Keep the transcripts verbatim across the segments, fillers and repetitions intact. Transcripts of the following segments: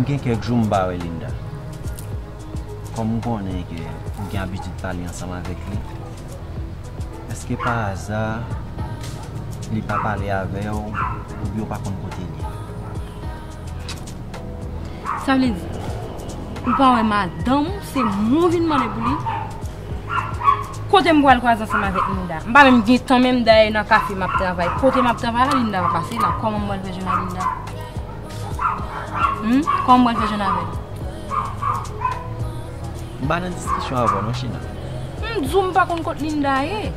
Gen kèk jou m pa wè Linda. Kòm m konnen ke ou gen abitid pale ansanm avèk li, èske pa aza li pa pale avè w oubyen ou pa konn kote l ye? Sa vle di, ou pa wè madanm ou, se mwen w vin mande pou li? Kote m pral kwaze ansanm avèk Linda? M pa menm gen tan menm dayè nan kafe m ap travay. Kote m ap travay la, Linda pa pase la. Kòman m pral fè jwenn a Linda? Hmm? Kòman m pral fè jwenn avè l? M pa nan diskisyon avè w non, China. M di w m pa konn kot Linda ye.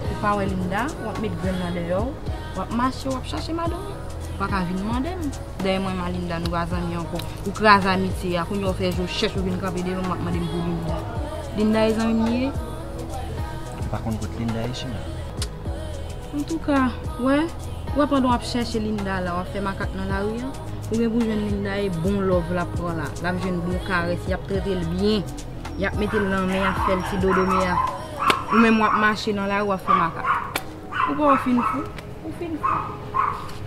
Ou pa wè Linda, w ap met grenn nan dèyè w, w ap mache, w ap chache madanm ou. Ou pa ka vin mande m. Dèyè mwen menm a Linda, nou pa zanmi ankò. Ou kraze amitye a, kounye a w fè je w chèch ou vin kanpe devan m, w ap mande m pou Linda. Linda e zanmi m li ye? M pa konn kot Linda ye, China. Antouka, w wè, w wè pandan w ap chèche Linda la, w ap fè makak nan lari a, ou gen pou jwenn Linda e bon love l ap pran la. L ap jwenn bon karès, y ap trete l byen. Y ap mete l nan men, y ap fè l ti dodo, men y ap, ou menm w ap mache nan lari, w ap fè makak. Ou pa w fin fou? Ou fin fou.